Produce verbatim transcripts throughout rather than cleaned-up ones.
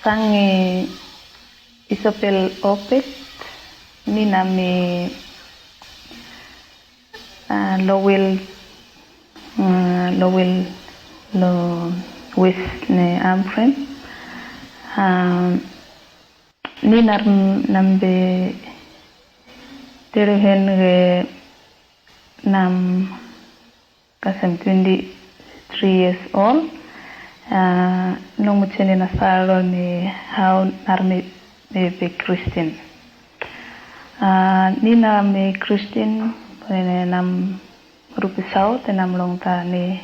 Sang i Isabel Obet, mi nao mi, a, lowel, a, lowel lo wes ne Amfren. A, ni nao mi nambe tiri hen ge nao mi kasem twenti tri yias ol. A, long mi jeni na saro ni hao nao mi, mi be Kristin. A, ni nao mi Kristin, pone nao mi rupi saot, nao mi long tani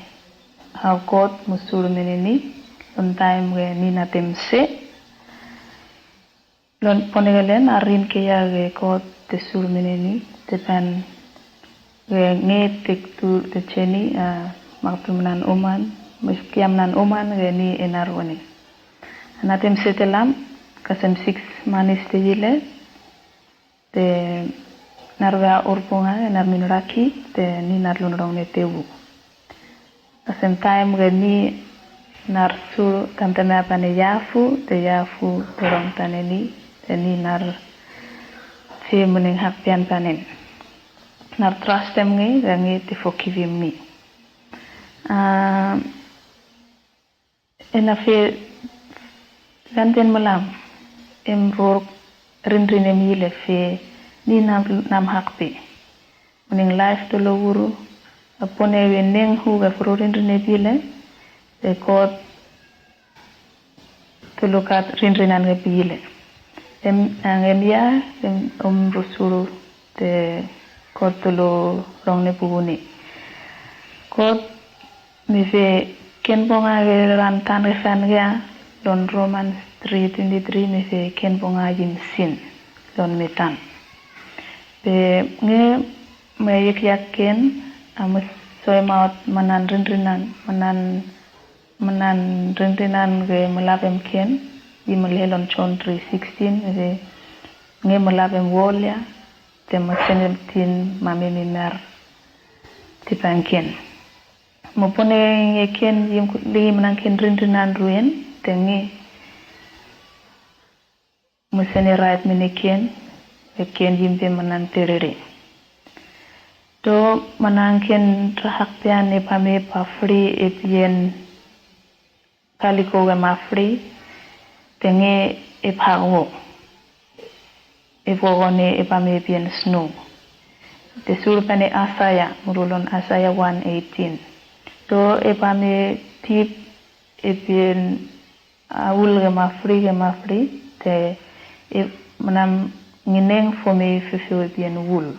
hao God mo suru mene ni, long taem ge ni nao dem se. Long pone ge len a rin ke ia ge God te suru mene ni, te pan ge nge te tu te jeni, a, maktum nan oman, meskiam nan oman ge ni e naroni. Nao dem se te lam, kasem siks manis te yile, te narwe a orpunga, e nar min raki, te ni nar lunrong ne te u. Kasem taem ge ni nar suru tamtame a pane yafu, te yafu te rong tane ni, te ni nar se muning hakpian panen. Nar trastem nge, ga nge te fogivim ni. A, ena fe vanten malam, em ror rinrin em yile fe ni nam, nam hakpe. Muning laef tolo uru, a pone we neng hu ga furu rinrin e pile, e God tolo kat rinrin an ga pile. Em, ang em ia, em om rusuru te God tolo rong ne puguni. God mi fe ken bonga we ran tan refan ga, lon Romans tri twenti tri mi fe ken bonga yim sin, lon mi tan. Be nge me yek yak ken, a mo soemaot manan rinrinan, manan, manan rinrinan ge mo lavem ken, i mo le lon Jon tri sikstin, me fe nge mo lavem wol ya, te mo senem tin mame mi mar tipan ken. Mo pone nge ken, yim ku, li yim nan ken rinrinan ruen, te nge mo sene raet mene ken, e ken yim be manan terere. To manan ken rahak pian e pame pa fri e pien kaliko we ma fri, te nge e pa wo. E po gone e pame e pien sno. Te sur pane Asaia, muru lon Asaia wan eitin. To e pame tip e pien a ul ke ma fri, ke ma fri, te e manam ngineng fo me fefeo e pien ul.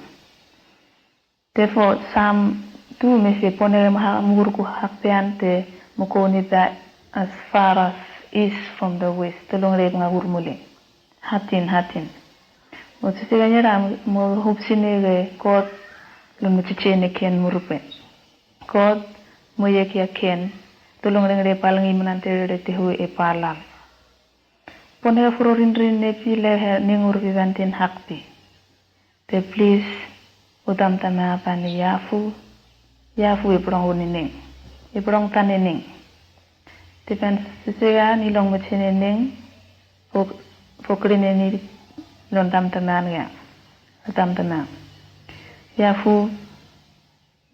Te fo Sam tu me se pone ke ma mur ku hakpian te mo koni ta as far as east from the west. Te long rep nga ur mule. Hatin, hatin. Mo sisi kanye ra mo hupsini ke God lon mo chichene ken murupe. God mo yek ya ken, tolong reng re palangi manan te re te hu e palal. Pone furo rinrin ne pi le he ningur vivantin hakpi. Te plis, utam tame apan yafu, yafu e prong unineng. E prong taneneng. Te pen sisega ni long mo cheneneng, fok, fokrineni lon tam tame an ya. Tam tame an. Yafu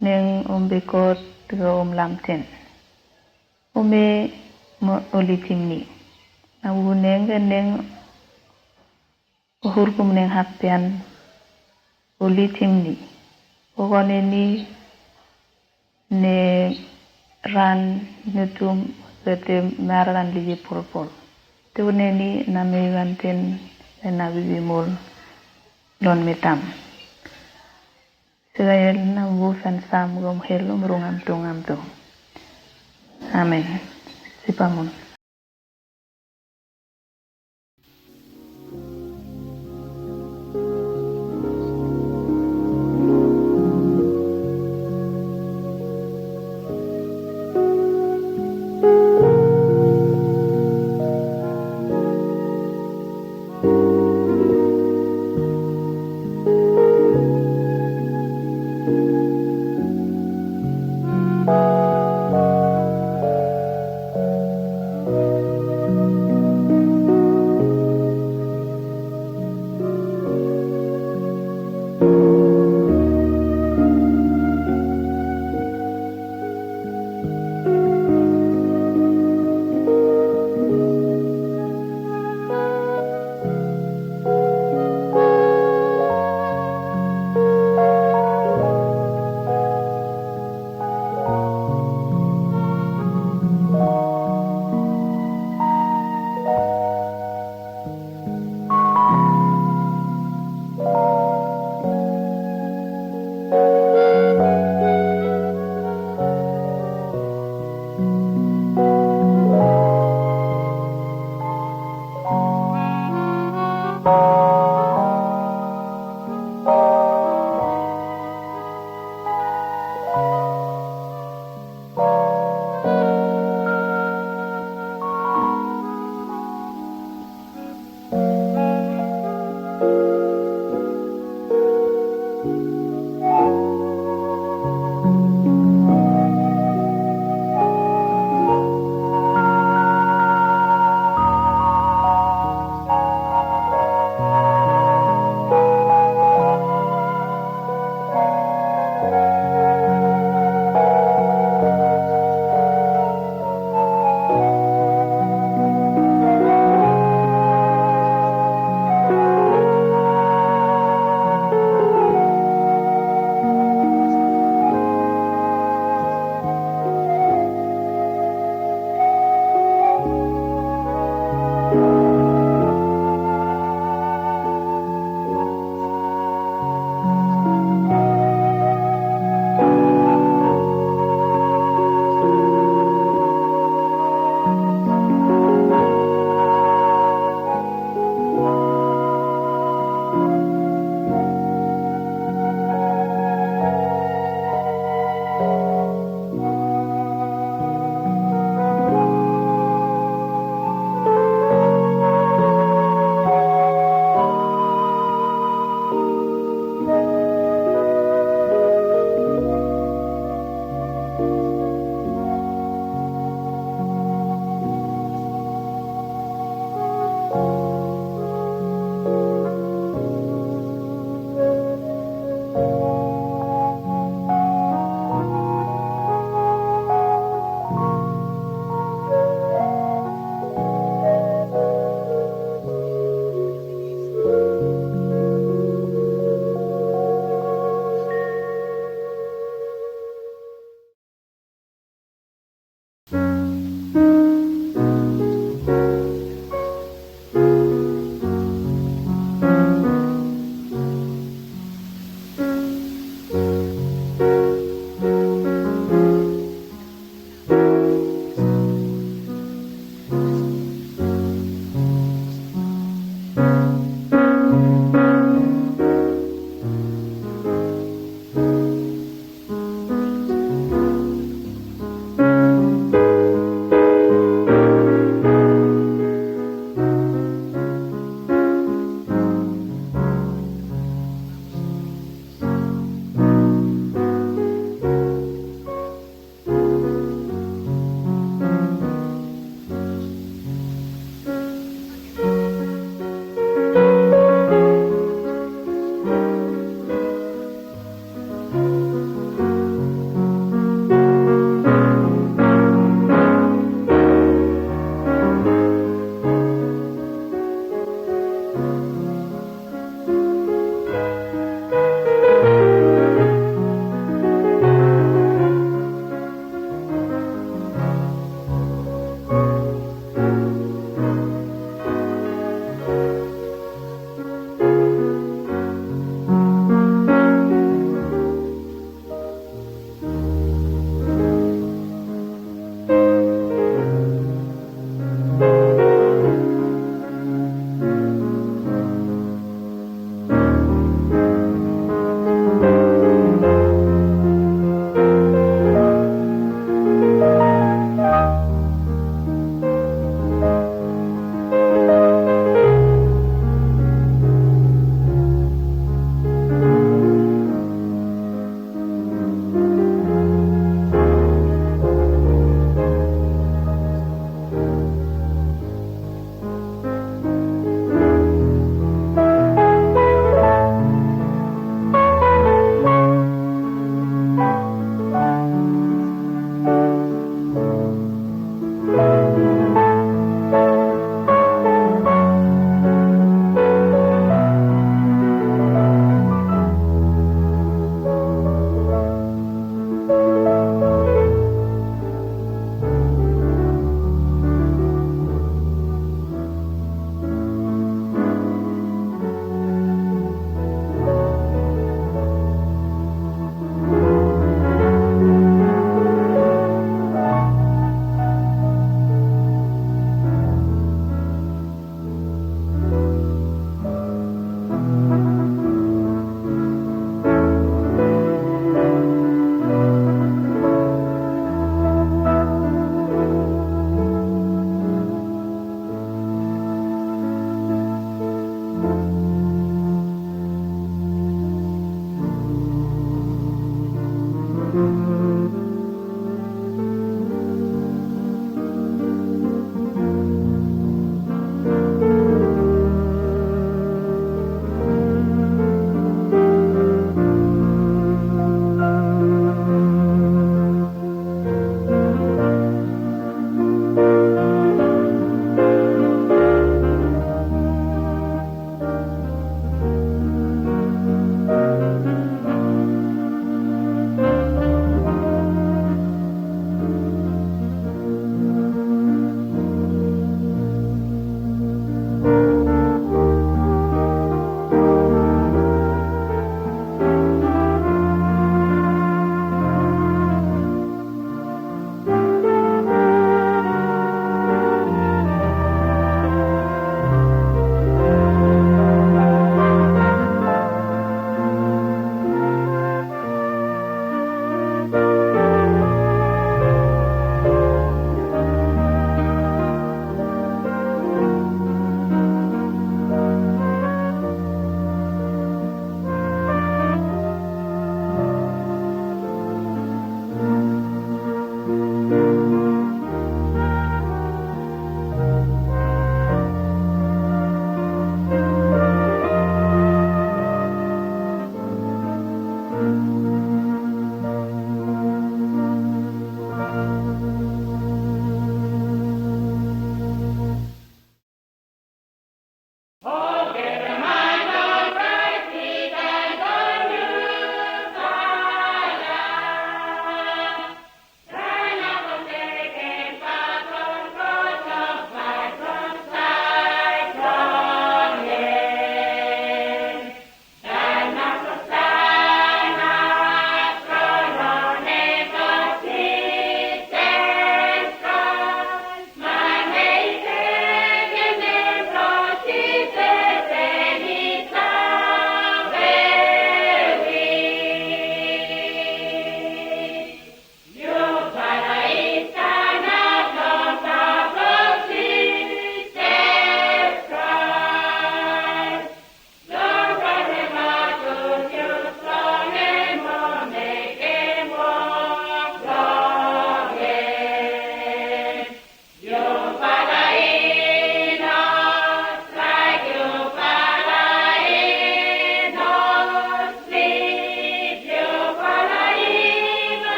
neng om bekot te om lamten. Ome mo olitim ni. Na u neng ke neng o hurkum neng hakpian olitim ni. O kone ni ne ran nutum ke te mararan ligi polpol. Te une ni na me ivan ten e na vivi mol lon metam. Sega yel na move and sam gom hel um rungam tungam tu. Amen. Sipamon.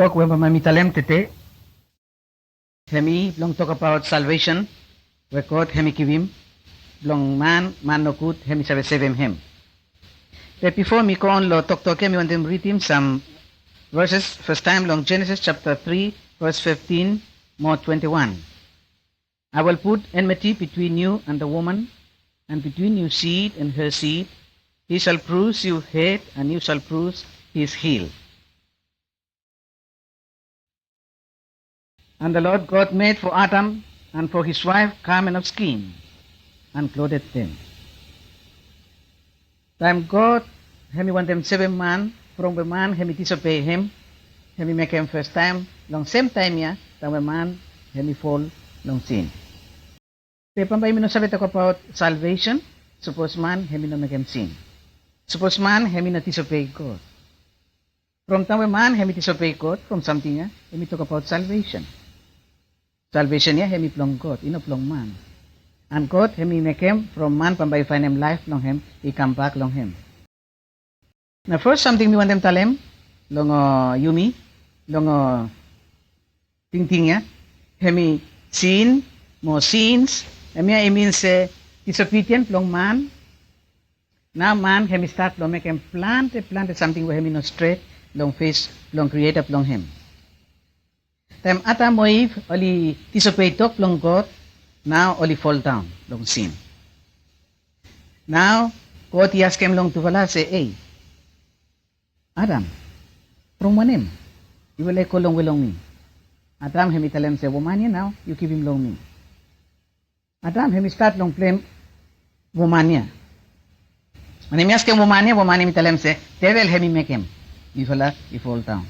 Tok we bambae mi talem tede hemi blong tokbaot salvesen we God hemi givim blong man, man nogud hemi save sevem hem. Be bifo mi go on long toktok ya, mi wantem ridim sam verses, fastaem long Genesis japta tri, ves fiftin mo twenti wan. I will put enmity between you and the woman, and between your seed and her seed. He shall bruise your head, and you shall bruise his heel. And the Lord God made for Adam and for his wife garment of skin, and clothed them. Taem God hemi wantem sevem man from we man hemi disobei hem, hemi mekem fastaem long sem taem ya, taem we man hemi fol long sin. Be bambae yumi no save tokbaot salvesen sapos man hemi no mekem sin, sapos man hemi no disobei God. From taem we man hemi disobei God, from samting ya hemi tokbaot salvesen. Salvesen ya hemi blong God, i no blong man. And God hemi mekem from man bambae i faenem laef blong hem i kambak long hem. Nao fes samting mi wantem talem long, uh, yumi long, uh, tingting ya, hemi sin mo sins. Hemia i min se disobidien blong man. Nao man hemi stat long mekem plante plante samting we hemi no stret long fes blong Krieta blong hem. Taem Adam mo Iv oli disobei tok blong God, nao oli foldaon long sin. Nao God i askem long tufala se, "Ei, Adam, from wanem yufala i go longwe long mi?" Adam hemi talem se, "Woman ya nao yu givim long mi." Adam hemi stat long blem woman ya. Wen hemi askem woman ya, woman hemi talem se, "Devel hemi mekem mifala i foldaon."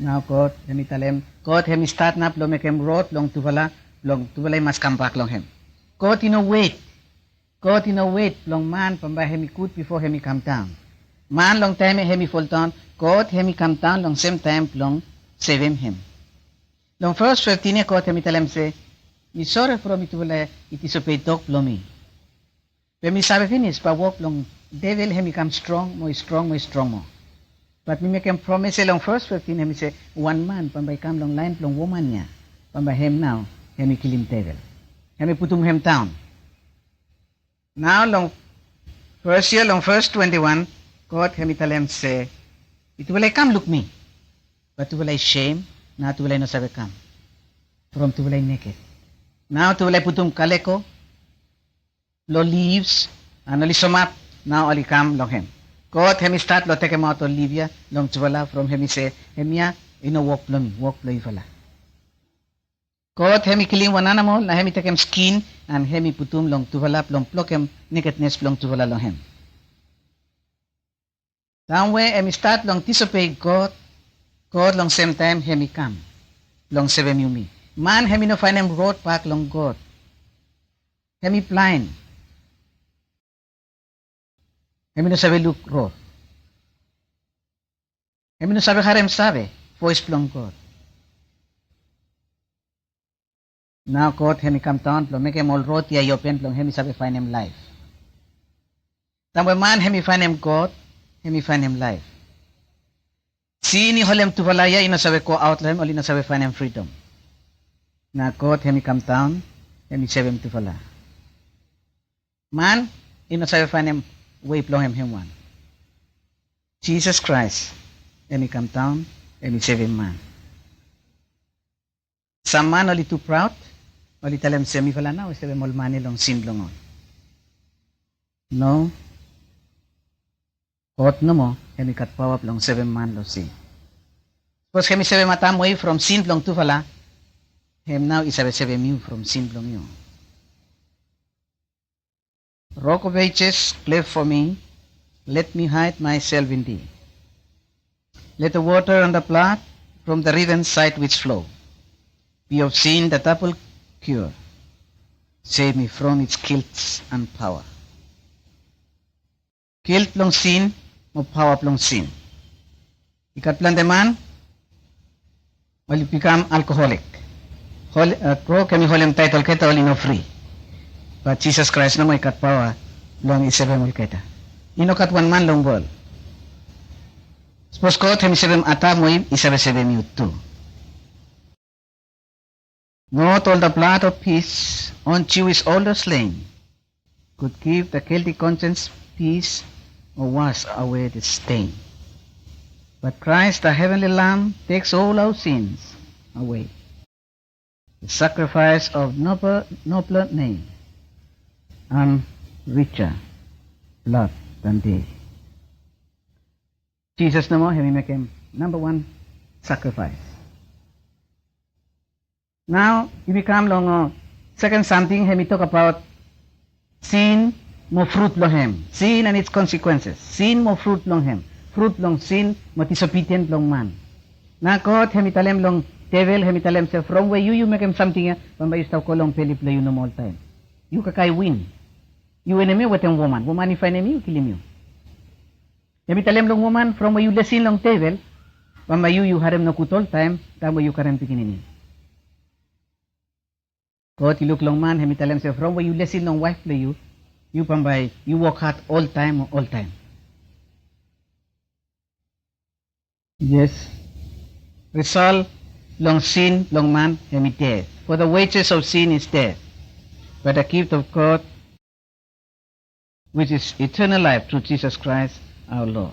Nao God hemi talem, God hemi stat nao blong mekem rod long tufala, blong tufala i mas kambak long hem. God i no wet. God i no wet blong man bambae hemi gud bifo hemi kamdaon. Man long taem ya hemi foldaon, God hemi kamdaon long sem taem blong sevem hem. Long ves fiftin ya God hemi talem se, "Mi sore from yutufala i disobei tok blong mi. Be mi save finis bae wok blong devel hemi kam strong mo i strong mo i strong moa. Bat mi mekem promes ya long ves fiftin, hemi se wan man bambae i kam long laen blong woman ya, bambae hem nao hemi kilim devel. Hemi putum hem daon." Nao long ves ya, long ves twenti wan, God hemi talem se, "Yutufala i kam luk mi, bat tufala i sem, nao tufala i no save kam, from tufala i neked." Nao tufala i putum kaleko long livs, and oli somap, nao oli kam long hem. God hemi stat long tekemaot ol liv ya long tufala, from hemi se, "Hemia i no wok blong mi, wok blong yufala." God hemi kilim wan anamol, nao hemi tekem skin, and hemi putum long tufala blong blokem nekednes blong tufala long hem. Taem we hemi stat long disobei God, God long sem taem hemi kam blong sevem yumi. Man hemi no faenem rod bak long God. Hemi blaen. Hemi no save luk rod. Hemi no save harem save voes blong God. Nao God hemi kamdaon blong mekem ol rod ya i open blong hemi save faenem laef. Taem we man hemi faenem God, hemi faenem laef. Sin i holem tufala ya i no save goaot long hem, oli no save faenem fridom. Nao God hemi kamdaon, hemi sevem tufala. Man i no save faenem wei blong hem hemwan. Jisas Kraes hemi kamdaon, hemi sevem man. Sam man oli tu praod, oli talem se mifala nao i sevem ol man ya long sin blong ol. No. God nomo hemi gat paoa blong sevem man long sin. Sapos hemi sevem Adam mo Iv from sin blong tufala, hem nao i save sevem yu from sin blong yu. Rock of ages, cleft for me, let me hide myself in thee. Let the water and the blood from the written side which flow be of sin the double cure. Save me from its guilt and power. Guilt blong sin mo paoa blong sin. I gat plante man oli bikam alkoholik. Hol-, uh, krok hemi holem taet olgeta, oli no fri. Bat Jisas Kraes nomo i gat paoa blong i sevem olgeta. I no gat wan man long wol. Sapos God hemi sevem Adam we Iv, i save sevem yu tu. Not all the blood of peace on Jewish altar slain could give the guilty conscience peace or wash away the stain. But Christ, the heavenly Lamb, takes all our sins away. The sacrifice of noble, nobler name and richer blood than they. Jisas nomo hemi mekem namba wan sacrifice. Nao yumi kam long, uh, seken samting, hemi tokbaot sin mo frut blong hem. Sin and its consequences. Sin mo frut blong hem. Frut blong sin mo disobedient blong man. Nao God hemi talem long devel, hemi talem se, from we yu, yu mekem samting ya, bambae yu stap go long bele blong yu nomo oltaem. Yu kakae win. Yu enemi wetem woman. Woman i faenem yu, kilim yu. Hemi talem long woman, from we yu lesin long devel, bambae yu, yu harem nogud oltaem taem we yu karem pikinini. God i luk long man, hemi talem se, from we yu lesin long waef blong yu, yu bambae yu wok had oltaem, oltaem. Yes. Risol blong sin blong man hemi ded. For the wages of sin is death, but the gift of God, which is eternal life through Jesus Christ our Lord.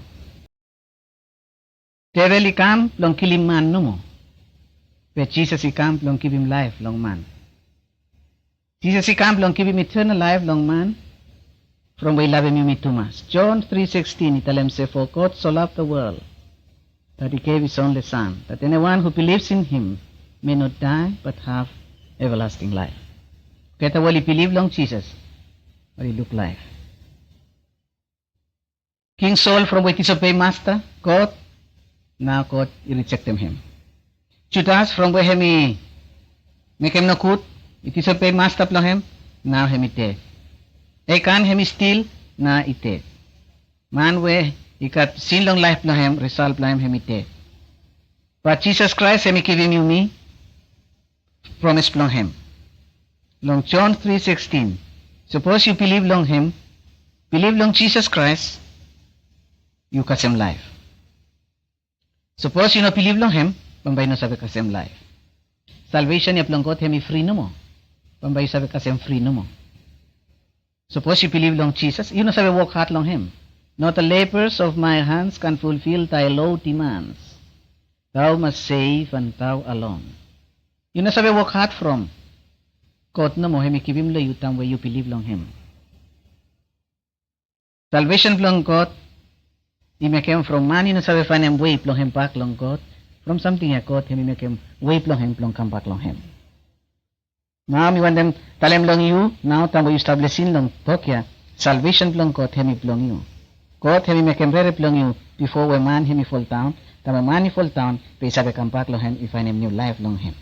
Devel i kam blong kilim man nomo, be Jisas i kam blong givim laef long man. Jisas i kam blong givim eternal laef long man, from we i lavem yumi tumas. John three sixteen i talem se, for God so loved the world that he gave his only Son, that anyone who believes in him may not die but have everlasting life. Olgeta we oli bilif long Jisas oli luk laef. King Sol from we i disobei Masta God, nao God i rijektem hem. Judas from we hemi mekem nogud, i disobei Masta blong hem, nao hemi ded. Ekan hemi stil, nao i ded. Man we i gat sin long laef blong hem, risol blong hem hemi ded. Bat Jisas Kraes hemi givim yumi promes blong hem long Jon tri sikstin. Sapos yu bilif long hem, bilif long Jisas Kraes, yu kasem laef. Sapos yu no bilif long hem, bambae yu no save kasem laef. Salvesen ya blong God hemi fri nomo. Bambae yu save kasem fri nomo. Sapos yu bilif long Jisas, yu no save wok had long hem. Not the labors of my hands can fulfill thy law demands. Thou must save and thou alone. Yu no save wok had from God nomo hemi givim long yu taem we yu bilif long hem. Salvesen blong God i mekem from man i no save faenem wei blong hem bak long God, from samting ya God hemi mekem wei blong hem blong kambak long hem. Nao mi wantem talem long yu, nao taem we yu stap lisin long tok ya, salvesen blong God hemi blong yu. God hemi mekem rere blong yu bifo we man hemi foldaon, taem we man i foldaon be i save kambak long hem, i faenem niu laef long hem.